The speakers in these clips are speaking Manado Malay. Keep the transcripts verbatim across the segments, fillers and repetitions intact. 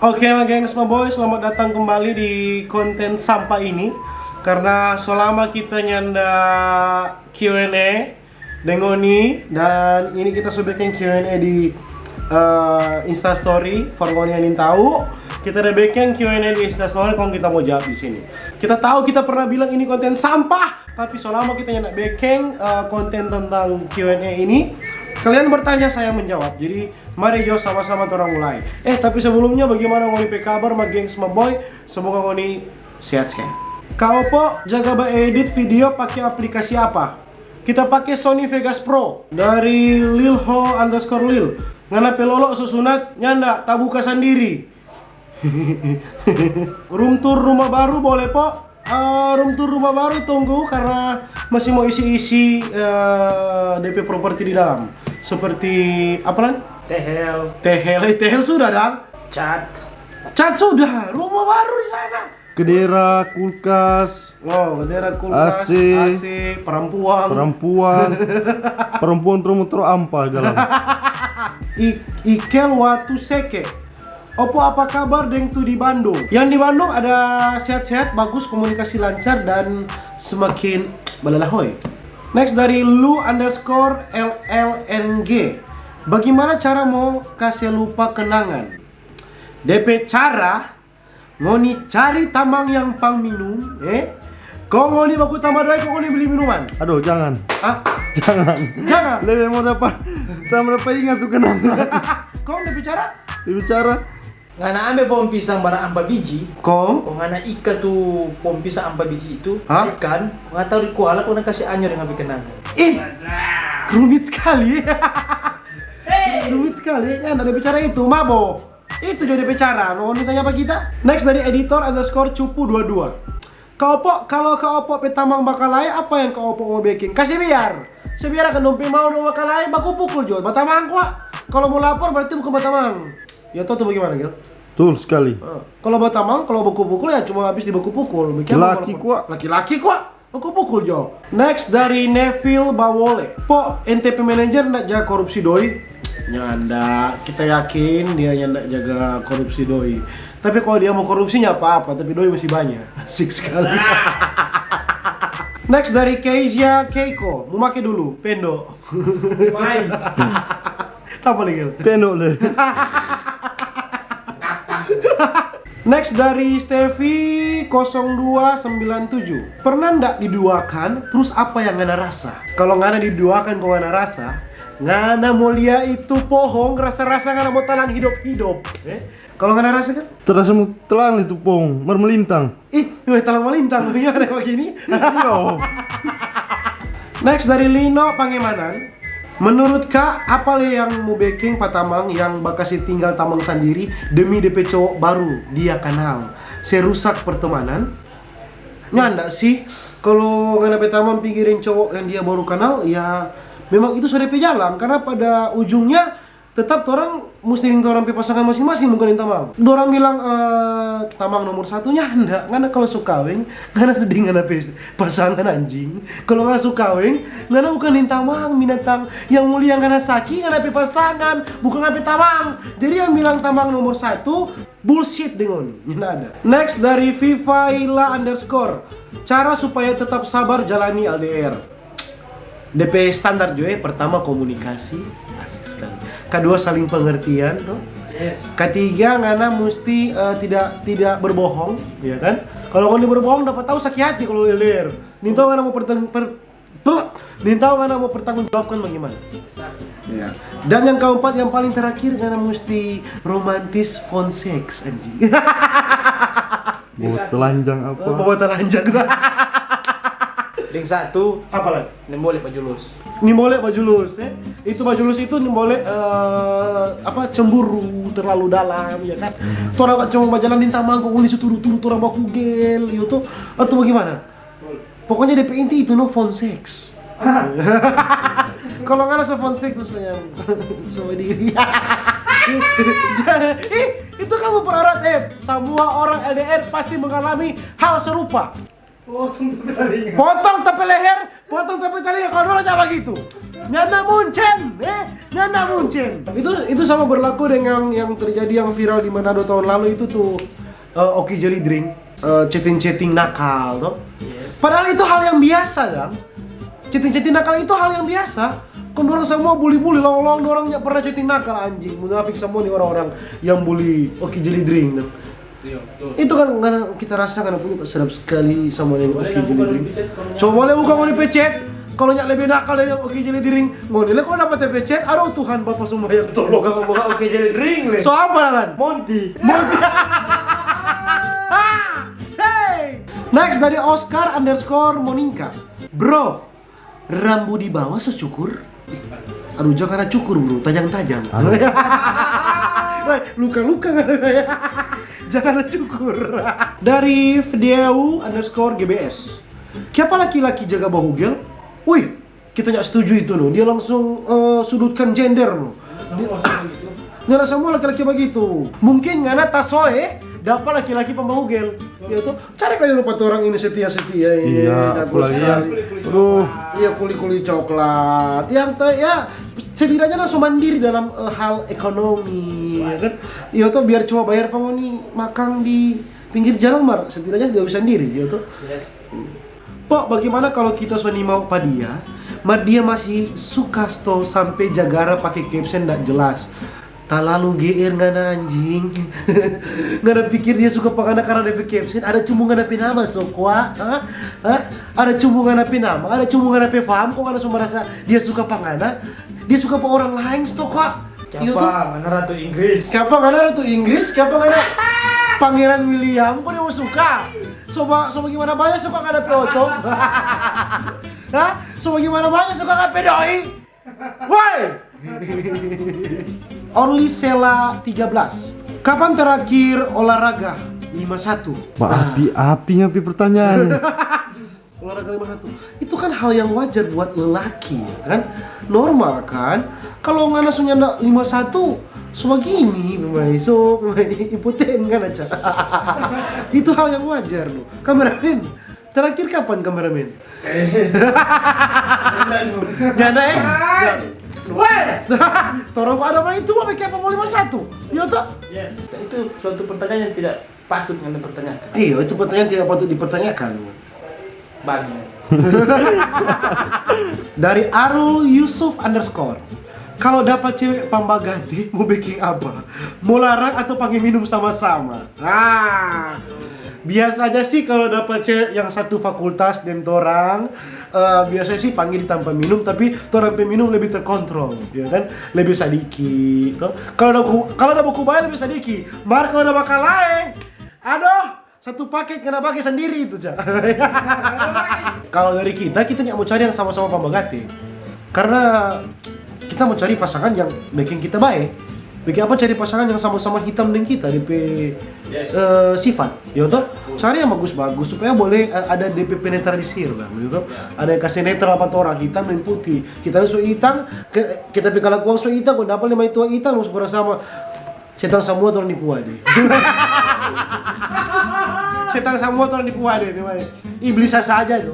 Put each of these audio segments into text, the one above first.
Oke, my gengs, my boy, selamat datang kembali di konten sampah ini. Karena so lama kita nyanda Q and A deng ngoni, dan ini kita so bikin Q and A di eh, Insta Story for ngoni yang ingin tahu. Kita ada bikin Q and A di Insta Story, kong kita mau jawab di sini. Kita tahu kita pernah bilang ini konten sampah, tapi so lama kita nyanda bikin eh, konten tentang Q and A ini. Kalian bertanya, saya menjawab. Jadi mari jo sama-sama torang mulai. Eh, tapi sebelumnya, bagaimana ngoni pe kabar, my gengs, my boy? Semoga ngoni sehat-sehat. Kak Opo, jaga ba edit video pake aplikasi apa? Kita pake Sony Vegas Pro. Dari Lilho underscore Lil. Ngana pe lolo so sunat, nyanda, tabuka sandiri. Room tour rumah baru boleh, po? Eh, room tour rumah baru tunggu karena masih mau isi-isi eh, D P properti di dalam. Seperti apa, Lan? Tehel. Tehel, eh, tehel sudah, dang. Cat. Cat sudah, rumah baru di sana. Kedera, kulkas, Oh, kedera, kulkas, AC. A C, perempuan. Perempuan. Perempuan terus motor ampa dalam. I- Ikel Watu Seke. Opo, apa kabar deng tu di Bandung? Yang di Bandung ada sehat-sehat, bagus, komunikasi lancar, dan semakin balalahoy. Next dari lu underscore L L N G. Bagaimana cara mau kasih lupa kenangan? D P cara, ngoni cari tamang yang pang minum, eh? Kong ngoni baku tamba doi, kong ngoni beli minuman. Aduh, jangan. Ah, Jangan. Jangan. Lebih mau dapat, tambah dapat ingat tu kenangan. Kong D P cara? Dia bicara. Ngana ambe pohong pisang barang ampa biji. Kong? Kong ngana ika tu pohong pisang ampa biji itu, Hah? Ikan, kong ngana taru di kuala, kong ngana kasi anyo deng ambe kenangan. Ih, rumit sekali. Rumit sekali. Ya, nda ada bicara itu, mabo. Itu jadi bicara. No, ini tanya apa kita? Next dari editor underscore cupu dua dua. Kak Opo, kalo Kak Opo pe tamang bakalae, apa yang Kak Opo mo beking? Kase biar. Se biar akan dong pe mau dong bakalae, baku pukul jo. Batamang kwa. Kalo mo lapor berarti bukan batamang. Ya tau tu bagimana, Gel? Betul sekali. Ah, kalo batamang, kalo baku pukul ya cuma abis di baku pukul. Laki kwa. Laki-laki kwa. Baku pukul jo. Next dari Neville Bawole. Po, N T P manager nda jaga korupsi doi? Nyanda, kita yakin dia nyanda jaga korupsi doi. Tapi kalau dia mau korupsi, nya apa-apa, tapi doi masih banyak. Asik sekali. Next dari Keizia Keiko, mau make dulu, pendo. Main. Tapa lagi? Pendo le. Next dari Steffi kosong dua sembilan tujuh. Pernah ndak diduakan? Terus apa yang ngana rasa? Kalau ngana diduakan, kok ngana rasa, ngana mau lia itu pohong, rasa-rasa ngana mau talang hidop-hidop. Eh? Kalau ngana rasa kan? Terasa mau telan itu pohong, mar melintang. Ih, weh, talang melintang, punya ada begini. Iyo. Next dari Lino Pangemanan. Menurut Kak, apa le yang mo beking pa tamang yang bakasi tinggal tamang sandiri demi depe cowok baru dia kanal? Se rusak pertemanan? Nyanda sih, kalo ngana pe tamang pigi deng cowok yang dia baru kanal, ya memang itu so depe jalan, karena pada ujungnya tetap torang musti deng torang pe pasangan masing-masing, bukan deng tamang. Dorang bilang, eh, tamang nomor satu, nyanda. Ngana kalo so kaweng, ngana so deng ngana pe pasangan, anjing. Kalo ngana so kaweng, ngana bukan deng tamang, binatang. Yang mulia ngana saki, ngana pe pasangan, bukan ngana pe tamang. Jadi yang bilang tamang nomor satu, bullshit deng ngoni. Nyanda ada. Next dari Viva Ila underscore. Cara supaya tetap sabar jalani L D R. Depe standar jo, eh, pertama komunikasi, asik sekali. Kedua saling pengertian, toh. Yes. Ketiga, ngana musti eh, tidak tidak berbohong, ya kan? Kalau ngoni berbohong, dapat tahu sakit hati kalau L D R. Nintau ngana mau pertang per, pe- nintau ngana mau pertanggungjawabkan bagaimana? Ya. Dan yang keempat, yang paling terakhir, ngana musti romantis phone sex, anjing. Bawa telanjang apa? Bawa telanjang. Deng satu, apa lagi? Nimbole bajulus. Nimbole bajulus, eh? Itu bajulus itu nimbole eh, apa, cemburu terlalu dalam, ya kan? Torang cuma bajalan di tamang, kok ngoni su tudu-tudu torang baku gel, gitu. Atau bagaimana? Pokoknya depe inti itu, no phone sex. Kalau ngana so phone sex tuh, sayang, sama diri. Ih, itu kamu perorat, eh. Semua orang L D R pasti mengalami hal serupa. Potong tapi talinga. Potong tapi tape leher, potong tapi talinga. Kalau dulu jangan begitu. Nyanda muncen, eh, nyanda muncen. Itu itu sama berlaku dengan yang terjadi, yang viral di Manado tahun lalu itu tuh, eh, Oki Jelly Drink, eh, chatting-chatting nakal tuh. Padahal itu hal yang biasa, dang. Chatting-chatting nakal itu hal yang biasa. Kong dorang semua buli-buli, lawang-lawang dorang nya pernah chatting nakal, anjing. Munafik semua nih orang-orang yang buli Oki Jelly Drink tuh. Itu kan ngana, kita rasa ngana punya sedap sekali sama dengan Oki Jelly Drink. Coba boleh buka ngoni pe chat, kalau nya lebih nakal dari Oki Jelly Drink, ngoni le kalo dapat pe chat, aduh Tuhan Bapa sumbayang tolong. Bukan, bukan Oki Jelly Drink le. So apa, Lan? Monty. Monty. Hey. Next dari Oscar underscore Monica. Bro, rambu di bawah so cukur? Aduh, jangan ada cukur, bro, tajang-tajang. Weh, luka-luka. Jangan ada cukur. Dari Fdeu underscore G B S. Kiapa laki-laki jaga bahugel? Wih, kita nggak setuju itu, no. Dia langsung, eh, sudutkan gender, no. Dia, nyanda semua laki-laki bagitu. Mungkin ngana tasoe dapa laki-laki pambahugel. Ya, to? Cari kayu rupa torang ini setia-setia ini. Iya, apalagi yang, aduh. Iya, kuli-kuli coklat. Yang te-, ya, setidaknya langsung mandiri dalam, eh, hal ekonomi, ya kan? Iya, to, biar cuma bayar pangoni makang di pinggir jalan, mar setidaknya dia bisa sendiri, ya, to? Yes. Pok, bagaimana kalau kita so nimau pa dia, mar dia masih suka sto sampe jagara pake caption ndak jelas? Talalu G R ngana, anjing. Ngana pikir dia suka pa ngana karna depe caption? Ada cuma ngana pe nama so kwa? Hah? Hah? Ada cuma ngana pe nama, ada cuma ngana pe faham, kong ngana so merasa dia suka pa ngana? Dia suka pa orang laeng sto kwa? Kiapa ngana Ratu Inggris? Kiapa ngana Ratu Inggris? Kiapa ngana Pangeran William? Kong dia mo suka? So ba-, so bagimana banya suka ngana pe oto? Hah? So bagimana banya suka ngana pe doi? Woi! Only Sela tiga belas. Kapan terakhir olahraga? Lima satu. Ba, api-api nya pi pertanyaan. Olahraga lima satu. Itu kan hal yang wajar buat lelaki, ya kan? Normal kan? Kalau ngana so nyanda lima satu, so bagini, pemain so, pemain impoten kan aja. Itu hal yang wajar, no. Kameramen, terakhir kapan kameramen? Nyanda, eh? Weh! Torang kok ada main itu, apa kayak apa mau lima satu? Iya, toh? Yes. Itu suatu pertanyaan yang tidak patut ngana pertanyakan. Iya, itu pertanyaan tidak patut dipertanyakan. Babi. Dari Arul Yusuf underscore. Kalau dapat cewek pambagate, mau bikin apa? Mau larang atau panggil minum sama-sama? Ah, biasanya sih kalau dapat cewek yang satu fakultas deng torang, eh, biasanya sih panggil tanpa minum, tapi torang pe minum lebih terkontrol, ya kan? Lebih sadiki, to. Kalau ada ku-, kalau ada baku bae lebih sadiki. Mar kalau ada bakal lae, aduh, satu paket kena pake sendiri itu, ja. Kalau dari kita, kita nggak mau cari yang sama-sama pambagate. Karena kita mau cari pasangan yang bikin kita bae. Bikin apa cari pasangan yang sama-sama hitam deng kita, depe, eh, sifat, ya toh? Cari yang bagus-bagus supaya boleh, eh, ada depe penetralisir lah, gitu. Ada yang kasih netral apa orang hitam dan putih. Kita so hitam, ke-, kita pe kalakuan so hitam, kong dapa lima itu hitam, kong kurang sama. Setang samua torang di pua de. Setang samua torang di pua de, de, de. Iblis saja jo.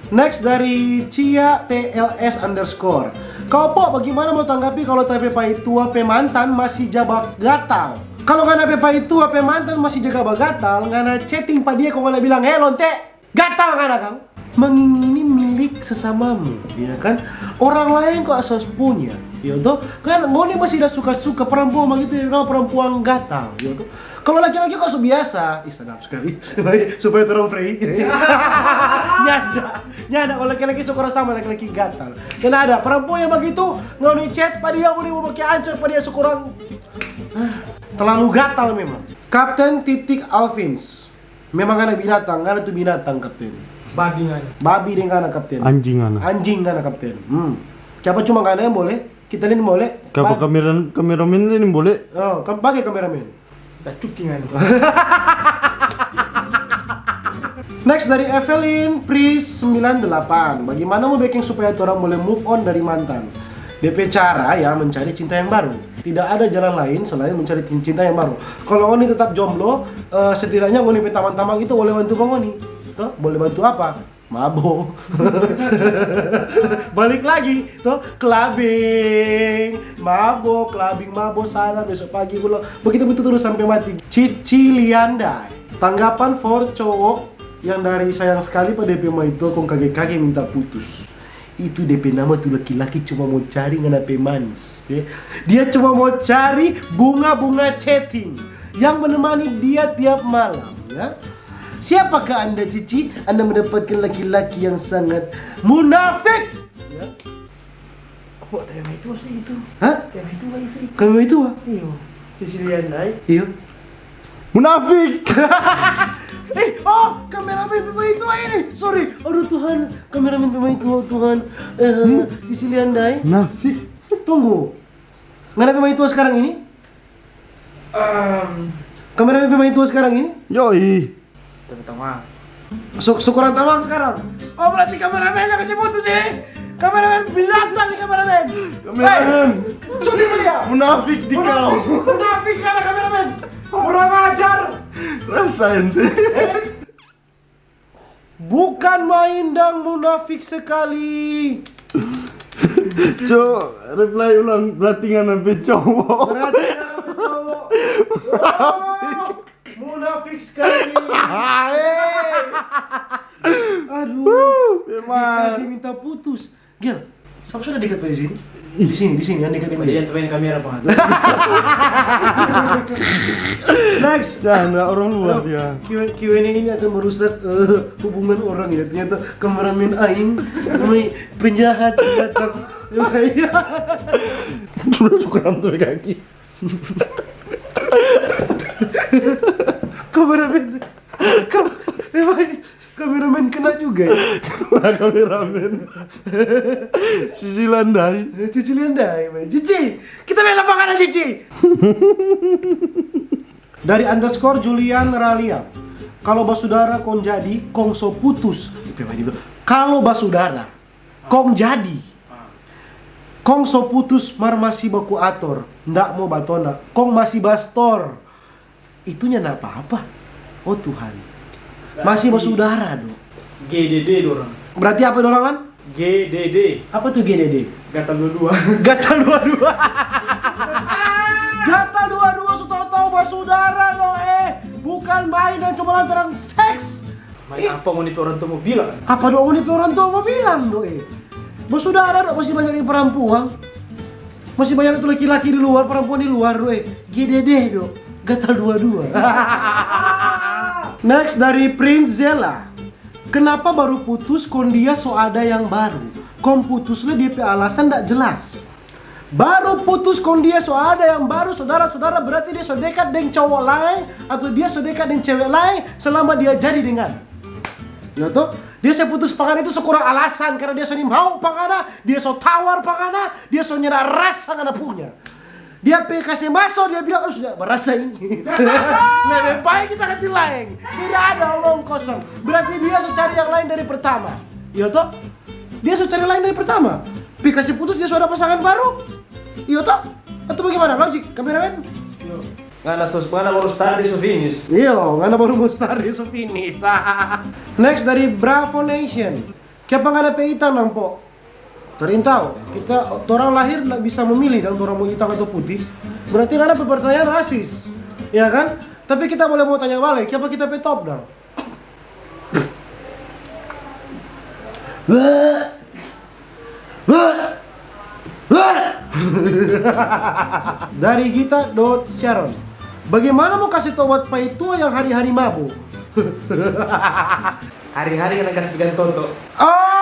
Next dari Cia T L S underscore. Kau, Pok, bagaimana mau tanggapi kalau ta pe paitua pe mantan masih ja bagatal? Kalau ngana pe paitua pe mantan masih ja bagatal, ngana chatting pa dia kong ngana bilang, "Eh, lonte, gatal ngana kang." Mengingini milik sesamamu, ya kan? Orang lain kok asal punya, ya toh? Kan ngoni masih ada suka-suka perempuan begitu, dia bilang perempuan gatal, ya toh? Kalau laki-laki kok so biasa, ih, sadap sekali. Supaya torang free. Nyanda, nyanda kalau laki-laki suka sama laki-laki gatal. Karena ada perempuan yang begitu, ngoni chat pa dia, ngoni mo pake ancor pa dia, suka orang, ah, terlalu gatal memang. Kapten titik Alvins. Memang ngana binatang, ngana tu binatang, Kapten. Babi ngana. Babi deng ngana, Kapten. Anjing ngana. Anjing ngana, Kapten. Hmm. Kiapa cuma ngana yang boleh? Kita ini boleh? Kiapa kamera-, kameramen ini boleh? Oh, kam-, pake kameramen. Dah cuki ngana. Next dari Evelyn Pri sembilan delapan. Bagaimana mau bikin supaya orang boleh move on dari mantan? D P cara ya mencari cinta yang baru. Tidak ada jalan lain selain mencari cin-, cinta yang baru. Kalau ngoni tetap jomblo, eh, setidaknya ngoni pe tamang-tamang itu boleh bantu ngoni. Toh, boleh bantu apa? Mabo. Balik lagi, to, clubbing. Mabo, clubbing, mabo, sana, besok pagi ulang. Begitu, begitu terus sampe mati. Cici Liandai. Tanggapan for cowok yang dari sayang skali pa depe maitua kong kage-kage minta putus. Itu depe nama tu laki-laki cuma mo cari ngana pe manis, ya. Dia cuma mo cari bunga-bunga chatting yang menemani dia tiap malam, ya. Siapakah Anda, Cici? Anda mendapatkan laki-laki yang sangat munafik. Ya. Apa tema itu sih itu? Hah? Tema itu lagi sih. Tema itu, ah? Iyo. Cici Liandai. Iyo. Munafik. Eh, oh, kameramen pe maitua ini. Sorry. Aduh Tuhan, kameramen pe maitua, Tuhan. Eh, Cici Liandai. Munafik. Tunggu. Ngana pe maitua sekarang ini? Em. Kameramen pe maitua sekarang ini? Yoi. Tapi tamang. Su-, su kurang tamang sekarang. Oh, berarti kameramen yang kasi putus ini. Kameramen binatang nih, kameramen. Kameramen. Hei, sudah dia. Munafik di kau. Munafik, munafik karena kameramen. Kurang ajar. Rasa ente. Bukan main dang, munafik sekali. Co, reply ulang, berarti ngana pe cowok. Berarti ngana pe cowok. Oh, munafik sekali. Hei. Aduh, Wuh, memang. Kaki-kaki minta putus. Gel, sapa sudah dekat di sini? Di sini, di sini, yang dekat ini. Dia yang main kamera, Bang. Next. Jangan, orang luar dia. Q and A ini akan merusak, eh, hubungan orang ya. Ternyata kameramen aing, mai penjahat datang. Sudah suka nonton kaki. Kameramen. Kam-, eh, mai. Kameramen kena juga ya? Kameramen. Cici Liandai. Eh, Cici Liandai, mai. Cici, kita main lapangan aja, Cici. Dari underscore Julian Ralia. Kalau basudara kong jadi, kong so putus. Ih, pe mai dia bilang, kalau basudara kong jadi, kong so putus, mar masih baku ator, ndak mo batona, kong masih bastor. Itunya nda apa-apa. Oh Tuhan. Masih basudara do. G D D dorang. Berarti apa dorang, Lan? G D D. Apa tu G D D? Gatal dua-dua. Gatal dua-dua. Gatal dua-dua, so tau-tau basudara do, eh. Bukan main dang cuma lantaran seks. Main apa ngoni pe orang tua mo bilang? Apa do ngoni pe orang tua mo bilang do, eh? Basudara do, masih banyak di perempuan. Masih banyak tu laki-laki di luar, perempuan di luar, eh. G D D do, gatal dua-dua. Next dari Prince Zella. Kenapa baru putus kong dia so ada yang baru? Kong putus le dia pe alasan ndak jelas. Baru putus kong dia so ada yang baru, sudara-sudara, berarti dia so dekat deng cowok laeng atau dia so dekat deng cewek laeng selama dia jadi dengan. Ya to? Dia se putus pa ngana itu so kurang alasan karena dia so nimau pa ngana, dia so tawar pa ngana, dia so nyanda rasa ngana punya. Dia pe kase maso, dia bilang, "Aduh, sudah barasa ini." Lebe bae kita ganti laeng. Tidak ada omong kosong. Berarti dia so cari yang lain dari pertama. Iyo to? Dia so cari lain dari pertama. Pi kase putus, dia so ada pasangan baru. Iyo to? Atau bagaimana? Logik, kameramen? Ngana so, ngana baru start, dia so finish. Iyo, ngana baru mo start, dia so finish. Next dari Bravo Nation. Kiapa ngana pe itang nang po? Torintau, kita, torang lahir nda bisa memilih dang torang mo itang atau putih. Berarti ngana pe pertanyaan rasis, ya kan? Tapi kita boleh mo tanya bale, kiapa kita pe top dang? Dari Gita dot Sharon. Bagaimana mo kase tobat pa itu yang hari-hari mabo? Hari-hari ngana kas bikin toto. Oh!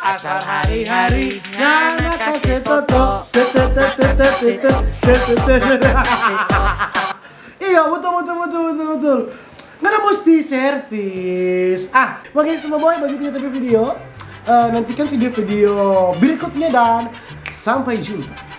Asal hari-hari ngana kase toto. Iya, betul, betul, betul, betul, betul. Ngana musti servis. Ah, oke, semua boy, begitu ya tapi video. Eh, nantikan video-video berikutnya dan sampai jumpa.